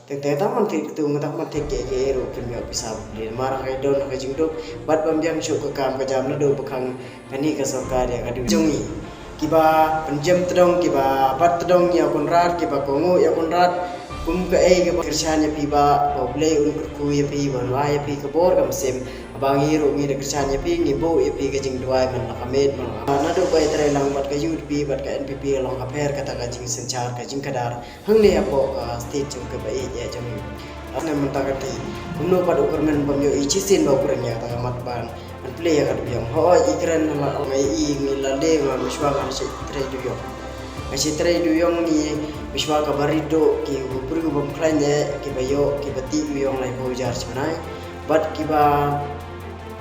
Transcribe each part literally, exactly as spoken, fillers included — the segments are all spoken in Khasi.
Te te tang man thik tu, tang man thik ke ke ru kim yok pisa bli mar ha ka don ha ka jingduk bad bam biang shu ka kam ka jam na du bakang kani ka sorkar ya ka du jong i. Kiba penjem tedong, kiba bat tedong ya Konrad, kiba kongu ya Konrad. Kum ka ei kiba kershan ya phi ba, ba blei un kurku ya phi, ba nwa ya phi ka bor ka mesim. Ba ngi ru ngi da kershan ya phi, ngi bu ya phi ka jingduai man la ka met man la ka. Na du ba i trei lang bad ka U D P bad ka N P P long ka pher kata ka jingsynchar ka jingkadar. Hangne hapoh ka state jong ka ba ïeit ïa jong ngi. Ane mynta ka ti. Kumno pat u kyrmen bam ïoh i chisien ba u kren ïa kata ka mat ban. Ban plie ïa ka duyong. Hooid i kren la ngai i ngi la le nga mishwa nga shi trei duyong. Nga shi trei duyong ngi mishwa ka ba rit do ki u briew bam khlaiñ eh ki ba ïoh ki ba ti duyong lai ko jar chimnai. Bad ki ba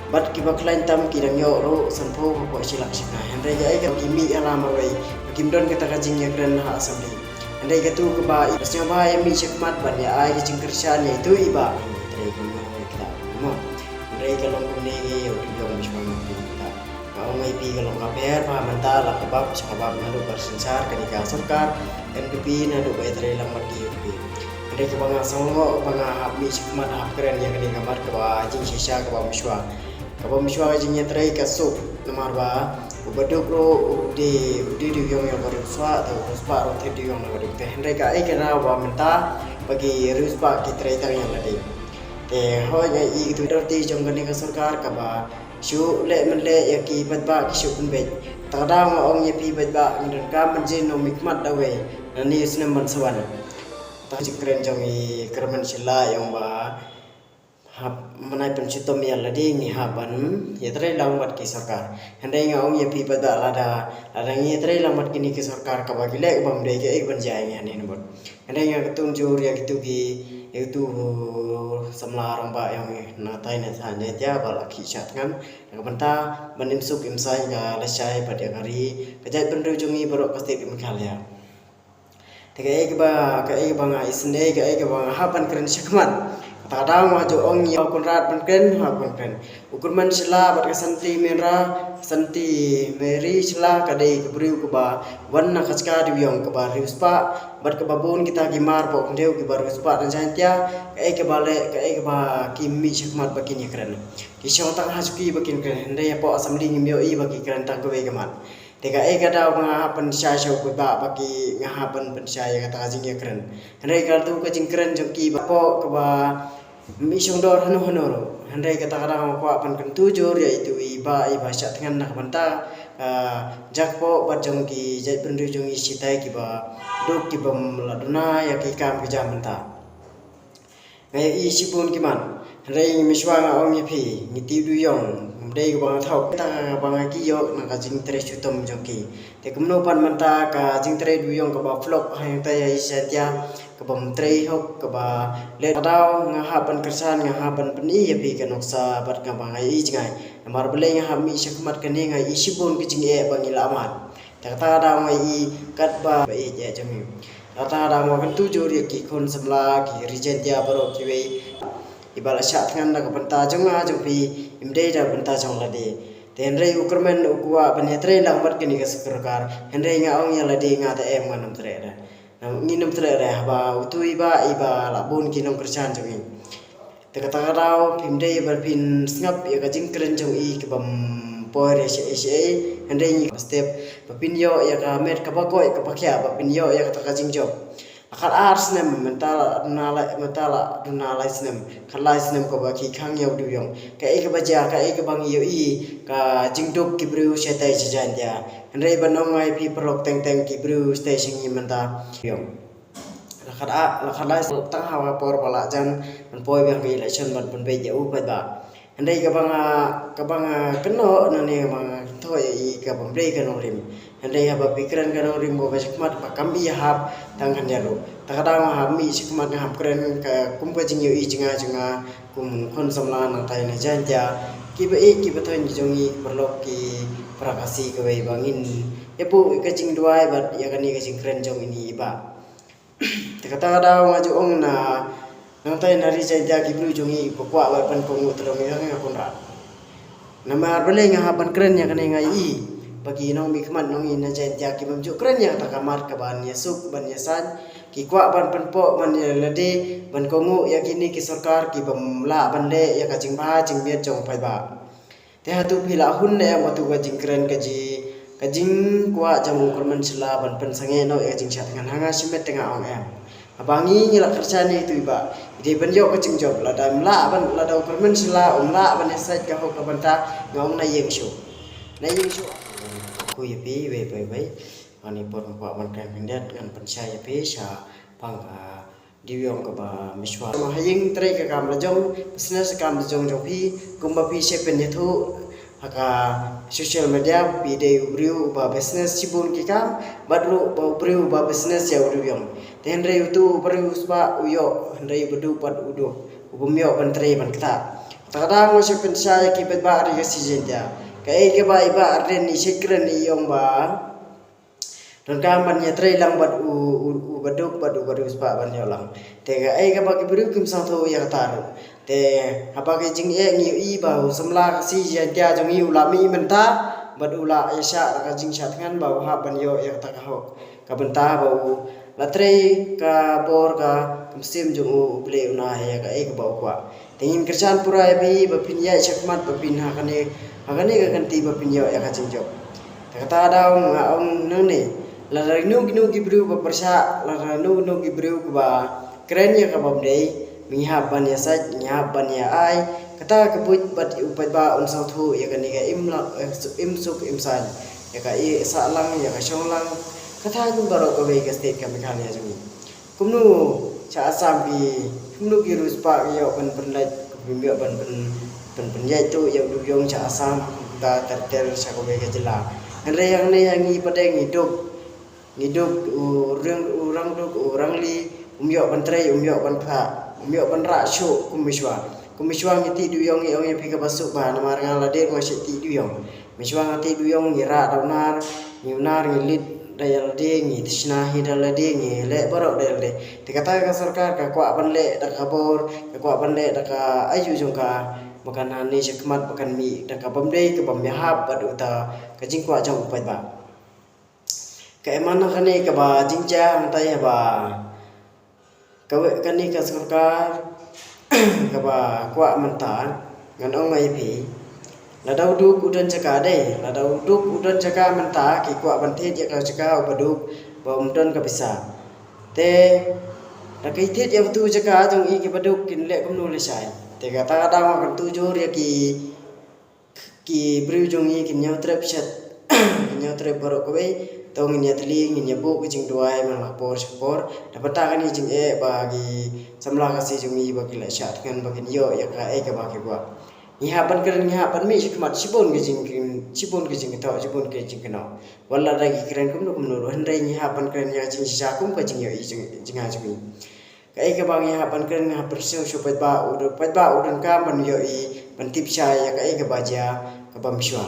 Bad kiba khlaiñ tam ki dang ïoh ruh sanphew hapoh shi lak shi phew. Hynrei ka ei ka ki mih ïa la marwei. Kim don kata ka jingïakren ha assembly. Hynrei katu kaba i ba sngewbha ïa mih shakhmat ban ïa ai ka jingkyrshan ïa itu i ba. Hynrei kumno ïa kita mo. Hynrei ka long kumne ngi ïa u duyong mishwa ngi kita. Nga ong ïa phi ka long ka pher ba mynta la ka bap sha ka bap naduh ba synshar kane ka sorkar N P P naduh ba i trei lang mat ki U D P. Hynrei kaba nga sngewlyngngoh ba nga hap mih shakhmat hap kren ïa kane ka mat kaba jingshisha kaba mishwa. Kaba mishwa ka jingïatrei ka suk namar ba u baduk ruh u dei u dei duyong ïa u ba riewspah te u riewspah ruh te duyong na baduk te hynrei ka ei ka daw ba mynta ba ki riewspah ki trei tang ïa lade. Te hooid nga i tu dor ti jong kane ka sorkar kaba shu leh men leh ïa ki paidbah ki shu pynbeit. Ta ka daw nga ong ïa phi paidbah ngi donkam ban jin nongmihkhmat dawei na ni u snem ban sa wan. Ta jingkren jong i kyrmen sila ïa ong ba hap mynai pynshitom ïa lade ngi hap ban ïatrei lang bad ki sorkar. Hynrei nga ong ïa phi paidbah lada lada ngi ïatrei lang bad kine ki sorkar kaba ki leh kaba ym dei ka ei ban jia ïa ngi hangne na bot. Hynrei nga kyntu jur ïa kitu ki ïa kitu samla rangbah ïa ngi na tai na than ïa tia ba la ki sha tngan. Ka bynta ban im suk im saiñ ka lashai bad ïa ka ri ka jaitbynriew jong ngi baroh ka state Meghalaya. Te kaei kaba kaei kaba nga isynei kaei kaba nga hap ban kren shakhmat. Kata ka daw nga ju ong ïa u Conrad ban kren hap ban kren. U Kyrmen Shylla bad ka Santi Myrna, Santi Mary Shylla ka dei ka briew kaba wan na ka jaka dewïong kaba riewspah bad kaba bun kita ki mar bok hynriew kiba riewspah na Jaintia. Kaei kaba leh kaei kaba ki mih shakhmat ba kin ïakren. Ki shong tang ha shuki ba kin kren hynrei hapoh assembly ngim ïohi ba ki kren tang kawei ka mat. Te kaei ka daw ba nga hap ban shai sha u paidbah ba ki nga hap ban pynshai ïa kata ka jingïakren. Hynrei ka tu ka jingkren jong ki ba poh kaba mih shongdor hano hano ruh. Hynrei kata ka daw nga kwah ban kyntu jur ïa itu i ba i ba shah thngan na ka bynta ka jakpoh bad jong ki jaitbynriew jong i shitai kiba duk kiba la duna ïa ki kam ki jam bynta. Nga ïohi shibun ki mat. Hynrei ngi mishwa nga ong ïa phi ngi tip dewïong. Ngim dei kaba nga thok ta kaba nga ki ïoh na ka jingtrei shitom jong ki. Te kumno pat mynta ka jingtrei dewïong kaba flop ha ïing ta ïa i Jaintia kaba ym trei hok kaba leh. Ka daw nga hap ban kyrshan nga hap ban pyni ïa phi ka nuksa bad kaba nga ïohi jngai. Namar balei nga hap mih shakhmat kane nga ïohi shibun ki jingeh ba ngi la mad. Te kata ka daw nga ïohi katba ba ïeit ïa jong ngi. Kata ka daw nga kyntu jur ïa ki khun samla ki ri Jaintia baroh kiwei. Iba la shah thngan da ka bynta jong nga jong phi im dei da ka bynta jong lade. Te hynrei u Kyrmen u kwah ban ïatrei lang bad kane ka sorkar. Hynrei nga ong ïa lade nga te em ngan ym treh re. Ngin ym treh re haba utu iba iba la bun ki nongkyrshan jong ngi. Te kata ka daw phim dei ba phin sngap ïa ka jingkren jong i kaba ym poi re shaei shaei. Hynrei ngi ba step ba phin ïoh ïa ka met kaba koit kaba khiah ba phin ïoh ïa kata ka jingjop. La khat ar snem mynta la duna lai mynta la duna lai snem khat lai snem kaba ki khang ïa u dewïong. Kaei kaba jia kaei kaba ngi ïohi ka jingduk ki briew shatai sha Jaintia. Hynrei ban ong ngai phi paralok teng teng ki briew shatai sha ngi mynta dewïong. La khat a la khat lai tang ha ka por ba la jan ban poi biang ka election ban pynbeit ïa u paidbah. Hynrei kaba nga kaba nga kynnoh na ne ba nga kynnoh ïa i kaba ym dei ka nongrim. Hynrei haba phi kren ka nongrim ba shakhmat ba kam i hap tang kan ïa ruh. Ta ka daw nga hap mih shakhmat nga hap kren ka kum ka jingïohi jong nga jong nga kum khun samla nangtai na Jaintia. Kiba ïeit kiba thoiñ ki jong i paralok ki para Khasi kawei ba ngin ïa buh ka jingduwai bad ïa kane ka jingkren jong ini i bah. Te kata ka daw nga ju ong na nangtai na ri Jaintia ki briew jong ngi ba kwah ba ban kohnguh tyrwa ïa nga Conrad. Namar balei nga hap ban kren ïa kane nga ïohi. Ba ki nongmihkhmat nongïing na Jaintia ki bym ju kren ïa kata ka mat ka ban ïasuk ban ïasaid. Ki kwah ban pynpoh ban ïalade ban kohnguh ïa kine ki sorkar ki bym lah ban leh ïa ka jingbha jingmiat jong u paidbah. Te hato phi la hun ne em hato ka jingkren ka ji ka jingkwah jong u kyrmen shylla ban pynsangeh noh ïa ka jingshad thngan ha nga shimet te nga ong em. Haba ngi ngi la kyrshan ïa itu i bah. I dei ban ïoh ka jingjop lada ym lah ban lada u kyrmen shylla um lah ban ïasaid ka hok ka bynta nga ong na ïeng shuh. Na ïeng shuh. Ko ïa phi wei wei wei. Ani por ka kwah ban kren khyndiat ngan pynshai ïa phi sha pang ka diwiong kaba mishwa. Ma ha ïing trei ka kam la jong, business ka kam la jong jong phi, kumba phi shem pynïathuh ha ka social media, phi dei u briew uba business shibun ki kam, bad ruh ba u briew uba business ïa u diwiong. Te hynrei utu u briew u spah u ïoh, hynrei u baduk bad u duk u bym ïoh ban trei ban ktah. Kata ka daw nga shem pynshai ïa ki paidbah ri ka C J India. Kaei kaba i bah Ardent i shait kren i ong ba donkam ban ïatrei lang bad u, u, u baduk bad u bariewspah ban ïoh lang. Te kaei kaba ki briew kim sngewthuh ïa kata ruh. Te haba ki jingeh ngi ïohi ba u samla ka C J India jong ngi u la mih mynta bad u la ïashah da ka jingshah thngan ba u hap ban ïoh ïa kata ka hok. Ka bynta ba u la trei ka bor ka mynsiem jong u, U Blei un ai ïa kaei kaba u kwah. Te ngin kyrshan pura ïa phi ba phin ïaid shakhmat ba phin ha kane ha kane ka kynti ba phin ïoh ïa ka jingjop. Te kata daw nga ong nangne, lada kino kino ki briew ba pyrshah, lada kino kino ki briew kiba kren ïa kaba ym dei, ngi hap ban ïasaid, ngi hap ban ïa-ai. Kata ka buit bad u paidbah un sngewthuh ïa kane ka im la, eh, im suk im saiñ, ïa ka ïasah lang, ïa ka shong lang. Kata kum baroh kawei ka state ka Meghalaya jong ngi. Kumno sha Assam ki, kumno ki riewspah ki ïoh ban pynlait, ki ïoh ban pyn, pyn, pynïaid tuh ïa u diwiong sha Assam, da ter ter sha kawei ka jylla. Hynrei hangne ha ngi pat ngi duk, ngi duk u rang, u rang duk, u rang li, um ïoh ban trei, um ïoh ban phah, um ïoh ban rah shuh kum mishwa. Kum mishwa ngi tih diwiong ngi ong ïa phi kaba suk bha namar nga la dei nga shu tih diwiong. Mishwa nga tih diwiong ngi rah da u nar, ngi u nar ngi leit da ïa lade, ngi tishna hi da lade, ngi leh baroh da ïa lade. Te kata ka sorkar ka kwah ban leh da ka bor, ka kwah ban leh da ka ayu jong ka, ba kan hane shakhmat ba kan mih da ka bym dei ka bym ïahap bad uta ka jingkwah jong u paidbah. Ka em man kane kaba jingjia hangtai haba Kawei kane ka sorkar kaba kwah mynta ngan ong ïa phi. Lada u duk u don jaka dei, lada u duk u don jaka mynta ki kwah ban thied ïa ka jaka u baduk ba um don ka pisa. Te da ki thied ïa utu jaka jong i ki baduk kin leh kumno lashai. Te kata ka daw nga kyntu jur ïa ki ki briew jong ngi kin ïaw trep shet, kin ïaw trep baroh kawei. To ngin ïatylli ngin ïabuh ka jingduwai man la por sha por. Da bynta kane jingeh ba ki samla Khasi jong ngi ba ki la shah thngan ba kin ïoh ïa kaei kaba ki kwah. Ngi hap ban kren, ngi hap ban mih shakhmat shibun ka jing, shibun ka jingkynnoh, shibun ka jingkynnoh. Wat la da ki kren kumno kumno ruh hynrei ngi hap ban kren ïa ka jingshisha kum ka jingïohi jing, jingha jong ngi. Kaei kaba ngi hap ban kren, ngi hap pyrshah sha u paidbah, u don, paidbah u donkam ban ïohi ban tip shai ïa kaei kaba jia kaba mynshuwa.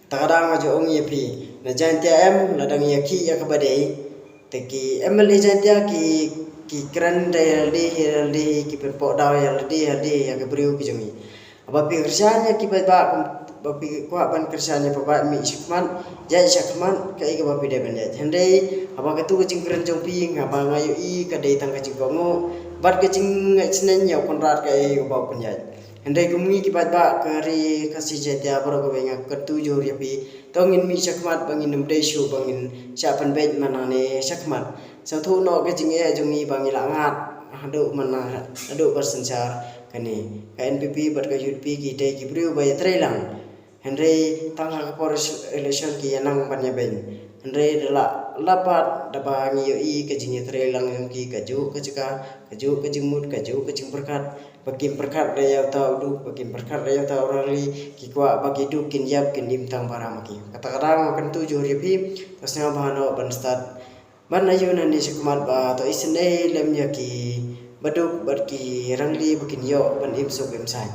Te ka daw nga ju ong ïa phi, na Jaintia em, lada ngi ïakhih ïa kaba dei, te ki M L A Jaintia ki, ki kren da ïa lade ïa lade, ki pynpoh daw ïa lade ïa lade ïa ki briew ki jong ngi. Haba phi kyrshan ïa ki paidbah, ba phi kwah ban kyrshan ïa paidbah, mih shakhmat, ïaid shakhmat, kaei kaba phi dei ban ïaid. Hynrei haba katu ka jingkren jong phi, nga ba nga ïohi ka dei tang ka jingkohnguh bad ka jingngeit sneng ïa u Conrad kaei kaba u pynïaid. Hynrei kum ngi ki paidbah ka ri Khasi Jaintia baroh kawei nga kyntu jur ïa phi, to ngin mih shakhmat ba ngin ym dei shuh ba ngin shah pynbeit man nangne shakhmat. Sngewthuh noh ka jingeh jong ngi ba ngi la ngat haduh man nang haduh ba synshar kane. Ka N P P bad ka U D P ki dei ki briew ba ïatrei lang. Hynrei tang ha ka por election ki ïa nang ban ïa beiñ. Hynrei da la lap bad da ba ngi ïohi ka jingïatrei lang jong ki kajuh ka jaka, kajuh ka jingmut, kajuh ka jingpyrkhat. Ba kim pyrkhat da ïa uta u duk, ba kim pyrkhat da ïa uta u rangli, ki kwah ba ki duk kin ïap kin im tang para ma ki. Kata ka daw nga kyntu jur ïa phi, to sngewbha noh ban stad ban ayu nangne shakhmat ba to isynei lem ïa ki baduk bad ki rangli ba kin ïoh ban im suk im saiñ.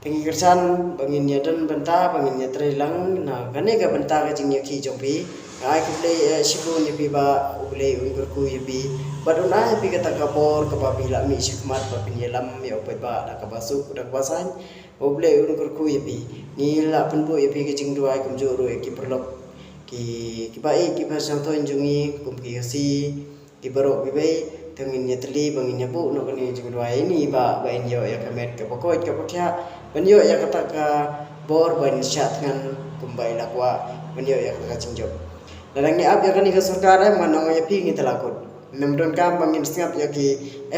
Te ngi kyrshan ba ngin ïa don bynta ba ngin ïa trei lang na kane ka bynta ka jingïakhih jong phi. Ai khublei shibun ïa phi, ba U Blei un kyrkhu ïa phi bad un ai ïa phi kata ka bor kaba phi la mih shakhmat ba phin ïalam ïa u paidbah da kaba suk da kaba saiñ. U Blei un kyrkhu ïa phi. Ngi la pynbud ïa phi ka jingduwai kumjuh ruh ïa ki paralok, ki, kiba ïeit kiba shang thoiñ jong ngi kum ki Khasi, ki baroh kiwei. Te ngin ïatylli ba ngin ïabuh noh kane ka jingduwai ïa ngi, ba, ba in ïoh ïa ka met kaba koit kaba khiah, ban ïoh ïa kata ka bor ban shah thngan kumba i la kwah, ban ïoh ïa kata ka jingjop. Lada ngi ap ïa kane ka sorkar, em, ngan ong ïa phi, ngi te la kut. Ym donkam ba ngin sngap ïa ki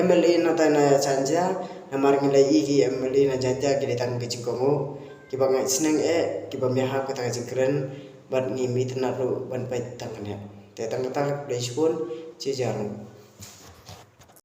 M L A na tai na Jaintia, namar ngi la ïohi ki M L A na Jaintia ki dei tang ki jingkohnguh, kiba ngeit sneng eh, kiba ïahap kata ka jingkren, bad ngim itynnad ruh ban peit tang kane. Te tang kata, khublei shibun, jai jong ngi.